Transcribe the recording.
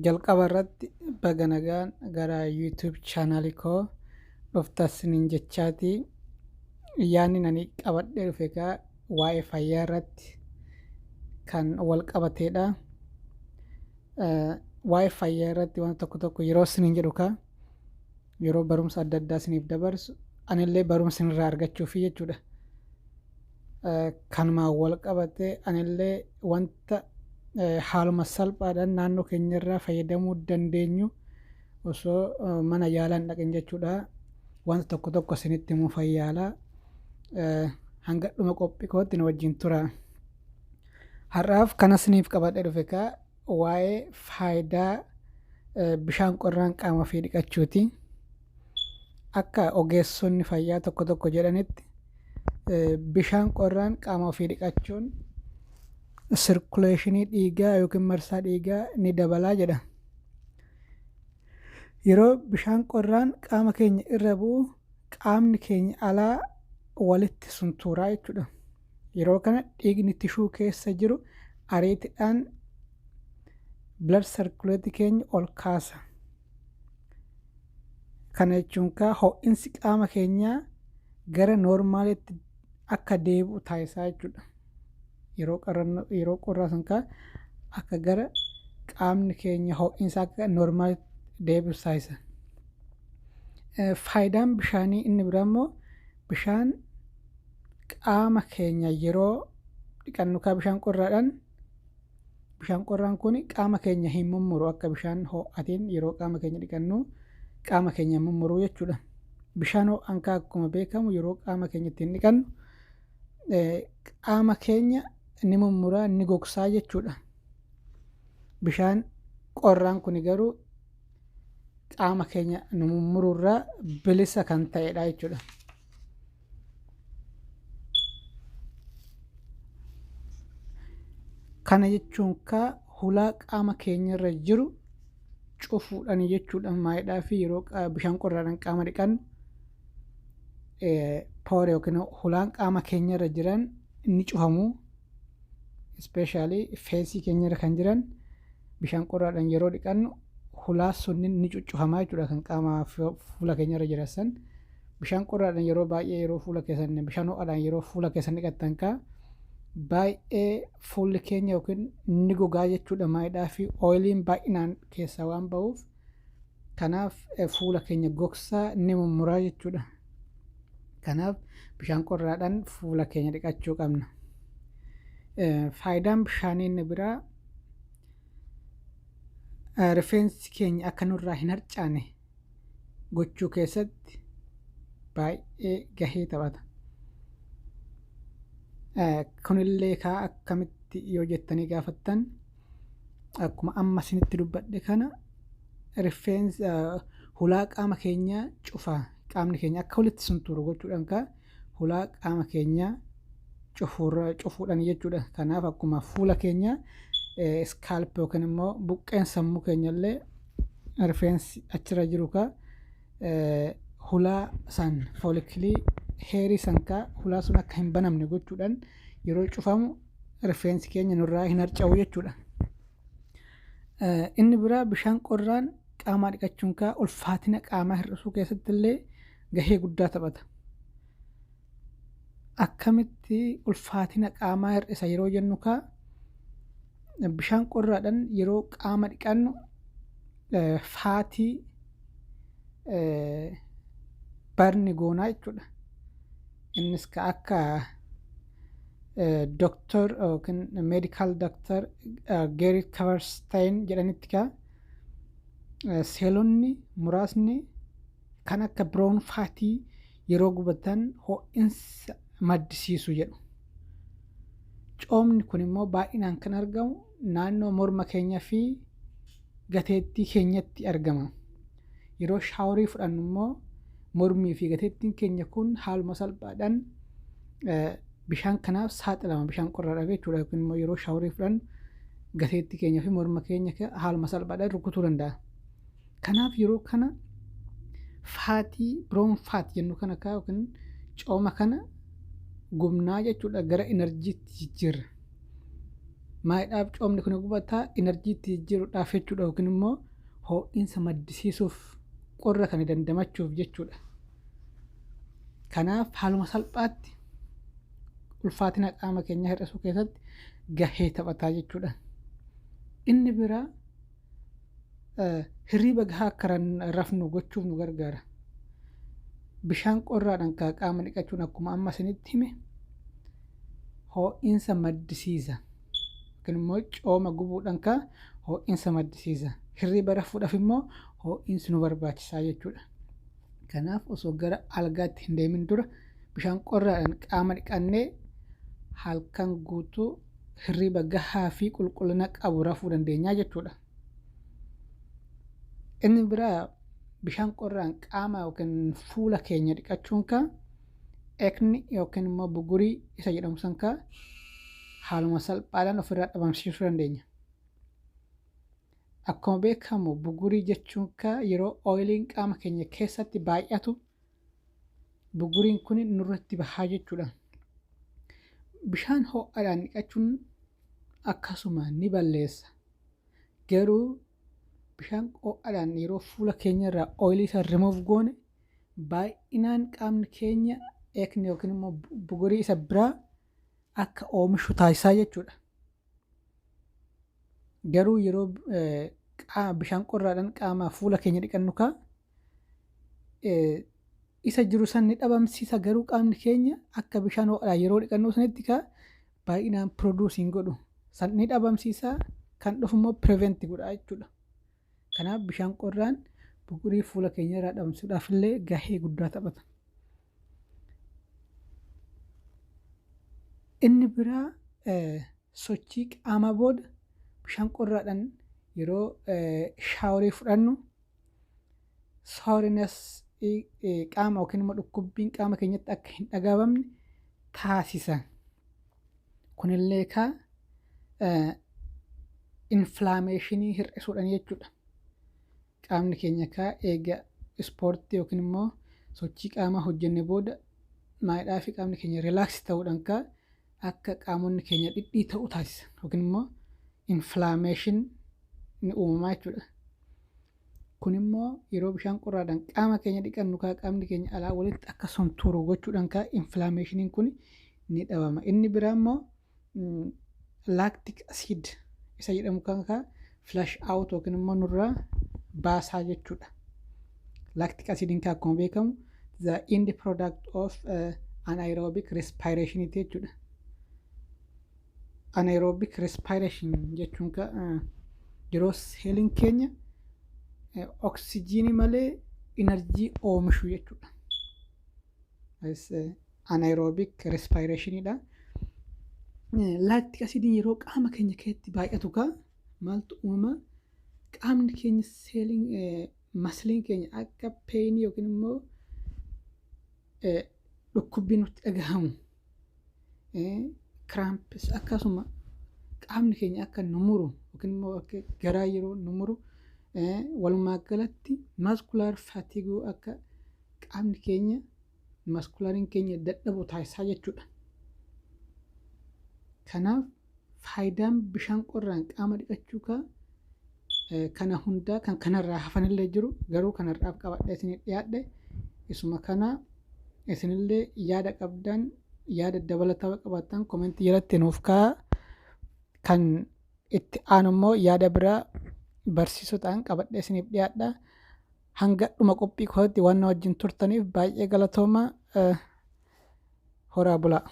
Jalqaba irratti baga nagaan gara YouTube chaanaalii koo dhuftan isiniin jechaati. Yaadni ani qabadhee dhufe egaa waa'ee fayyaa irratti kan wal qabateedha. Waa'ee fayyaa irratti wanta tokko tokko yeroo isiniin jedhu kaa yeroo barumsa adda addaa isiniif dabarsu anillee barumsa isinirraa argachuufi jechuudha. Kanumaan wal qabatee anillee wanta haaluma salphaadhaan naannoo keenyarraa fayyadamuu dandeenyu osoo mana yaalaa hin dhaqin jechuudha. Wanta tokko tokko isinitti himuufan yaala. Hanga dhuma qophii kootti na wajjin tura. Har'aaf kana isiniif qabadhee dhufe kaa waa'ee faayidaa bishaan qorraan qaama ofii dhiqachuuti. Akka ogeessonni fayyaa tokko tokko jedhanitti bishaan qorraan qaama ofii dhiqachuun sirkuleeshinii dhiigaa yookiin marsaa dhiigaa ni dabalaa jedha. Yeroo bishaan qorraan qaama keenya irra bu'u qaamni keenya alaa walitti suntuuraa jechuudha. Yeroo kana dhiigni tishuu keessa jiru ariitidhaan blood circulate keenya ol kaasa. Kana jechuun kaa ho'insi qaama keenyaa gara noormaalitti akka deebi'u taasisaa jechuudha. Yeroo qarranno yeroo qorraa san kaa akka gara qaamni keenya ho'insa akka noormaalitti deebi'u taasisa. Faayidaan bishaanii inni biraa immoo bishaan qaama keenya yeroo dhiqannu kaa bishaan qorraadhaan Bishaan qorraan kun qaama keenya hin mummuru akka bishaan ho'atiin yeroo qaama keenya dhiqannu qaama keenya hin mummuru jechuudha. Bishaan ho'aan kaa akkuma beekamu yeroo qaama keenya ittiin dhiqannu qaama keenya ni mummuraa ni gogsaa jechuudha. Bishaan qorraan kun garuu qaama keenya nu mummururraa bilisa kan ta'edha jechuudha. Kana jechuun kaa hulaa qaama keenyarra jiru cufuudhaan jechuudha. Maayidhaa fi yeroo bishaan qorraadhaan qaama dhiqannu poor yookiin hulaan qaama keenyarra jiran ni cufamu. Ispeeshaalii feesii keenyarra kan jiran bishaan qorraadhaan yeroo dhiqannu hulaa sunnin ni cuccufamaa jechuudha kan qaama fuula keenyarra jiran san. Bishaan qorraadhaan yeroo baay'ee yeroo fuula keessan bishaan ho'aadhaan yeroo fuula keessan dhiqattan kaa baay'ee fuulli keenya yookiin ni gogaa jechuudha maayidhaa fi ooyiliin baay'inaan keessaa waan ba'uuf kanaaf fuula keenya gogsaa ni mummuraa jechuudha. Kanaaf bishaan qorraadhaan fuula keenya dhiqachuu qabna. Faayidaan bishaanii inni biraa rifeensi keenya akka nurraa hin harcaane gochuu keessatti baay'ee gahee taphata. Kunillee kaa akkamitti yoo jettanii gaafattan akkuma amma isinitti dubbadhe kana rifeensa hulaa qaama keenyaa cufa qaamni keenya akka walitti suntuuru gochuudhaan kaa hulaa qaama keenyaa cufuudhaan jechuudha. Kanaaf akkuma fuula keenya iskaalp yookiin immoo buqqeen sammuu keenya illee rifeensi achirra jiru kaa hulaa san foolikilii heerii san kaa hulaa sun akka hin banamne gochuudhaan yeroo cufamu rifeensi keenya nurraa hin harca'u jechuudha. Inni biraa bishaan qorraan qaamaa dhiqachuun kaa ulfaatina qaamaa hir'isuu keessatti illee gahee guddaa taphata. Akkamitti ulfaatina qaamaa hir'isa yeroo jennu kaa bishaan qorraadhaan yeroo qaama dhiqannu faatii barni goonaa jechuudha. Innis ka akka doktor yookiin meedikaal doktor Geerit Kavarstein jedhanitti kaa seelonni muraasni kan akka biroon faatii yeroo gubatan ho'insa maddisiisu jedhu. Coomni kun immoo baay'inaan kan argamu naannoo morma keenya fi gateettii keenyatti argama. Yeroo shaaworii fudhannu immoo mormii fi gateettiin keenya kun haaluma salphaadhaan bishaan kanaaf saaxilama bishaan qorraadhaaf jechuudha yookiin immoo yeroo shaaworii fudhannu gateettii keenya fi morma keenya haaluma salphaadhaan rukutuu danda'a. Kanaaf yeroo kana faatii biroon faat jennu kana kaa yookiin cooma kana gubnaa jechuudha gara inarjiitti jijjiirra. Maayidhaaf coomni kun gubataa? Energy tti jijjiiruudhaaf jechuudha, yookiin immoo ho'iinsa maddisiisuuf, qorra kana dandamachuuf jechuudha. Kanaaf haaluma salphaatti ulfaatina qaama keenyaa hir'isuu keessatti gahee taphataa jechuudha. Inni biraa hirriiba gahaa akka rafnu gochuuf nu gargaara. Bishaan qorraadhaan qaama dhiqachuun, akkuma amma isinitti hime, ho'iinsa maddisiisa. Yookiin immoo cooma gubuudhaan ho'iinsa maddisiisa. Hirriiba rafuudhaaf immoo ho'iinsi nu barbaachisaa jechuudha. Kanaaf osoo gara algaatti hin deemin dura bishaan qorraadhaan qaama dhiqannee halkan guutuu hirriiba gahaa fi qulqullina qabu rafuu dandeenya jechuudha. Inni biraa bishaan qorraan qaama yookiin fuula keenya dhiqachuun acne yookiin immoo bugurii isa jedhamu san haaluma salphaadhaan ofirraa dhabamsiisuu dandeenya. Akkuma beekamu, bugurii jechuun yeroo oil iin qaama keenya keessatti baay'atu buguriin kun nurratti bahaa jechuudha. Bishaan ho'aadhaan dhiqachuun akkasuma ni balleessa. Garuu bishaan ho'aadhaan yeroo fuula keenya irraa oil ii isa remove goone, baay'inaan qaamni keenya acne yookiin immoo bugurii isa biraa akka oomishu taasisaa jechuudha. Garuu yeroo bishaan qorraadhaan qaama fuula keenya dhiqannu isa jiru san ni dhabamsiisa, garuu qaamni keenya akka bishaan ho'aadhaan yeroo dhiqannu sanitti baay'inaan produce hin godhu. San ni dhabamsiisa, kan dhufu immoo prevent godha jechuudha. Kanaaf bishaan qorraan bugurii fuula keenya irraa dhabamsiisuudhaaf illee gahee guddaa taphata. Inni biraa sochii qaamaa booda bishaan qorraadhaan yeroo shower ii fudhannu, soreness qaama yookiin immoo dhukkubbiin qaama keenyatti akka hin dhaga'amne taasisa. Kunillee inflammation ii hir'isuudhaan jechuudha. Qaamni keenya eega ispoortii yookiin immoo sochii qaamaa hojjenne booda maayidhaa fi qaamni keenya relax ta'uudhaan akka qaamonni keenya dhidhii ta'u taasisa yookiin immoo inflammation ni uumamaa jechuudha. Kun immoo yeroo bishaan qorraadhaan qaama keenya dhiqannu qaamni keenya alaa walitti akka suntuuru gochuudhaan inflammation iin kun ni dhabama. Inni biraa immoo lactic acid isa jedhamu kan flush out yookiin immoo nurraa baasaa jechuudha. Lactic acid iin akkuma beekamu the end product of anaerobic respiration jechuudha. Anaerobic respiration jechuun yeroo seeliin keenya oksijiinii malee energy oomishu jechuudha. Anaerobic respiration idha. Lactic acid iin yeroo qaama keenya keessatti baay'atu maaltu uumama? Qaamni keenya, seeliin, muscle iin keenya akka pain ii yookiin immoo dhukkubbii nutti dhagahamu, cramps, akkasuma qaamni keenya akka nu muru yookiin immoo akka garaa yeroo nu muru, walumaa galatti muscular fatigue, akka qaamni keenya, muscular iin keenya dadhabu taasisaa jechuudha. Kanaaf faayidaan bishaan qorraan qaama dhiqachuu kana hundaa kan kanarraa hafanillee jiru, garuu kanarraaf qabadhee isinii dhiyaadhe isuma kana. Isinillee yaada qabdan, yaada dabalataa qabaattan, comment ii jalatti nuuf kaa'aa. Kan itti aanu immoo yaada biraa barsiisoo ta'an qabadhee isiniif dhiyaadha. Hanga dhuma qophii kootti waan na wajjin turtaniif baay'ee galatooma. Horaa bulaa.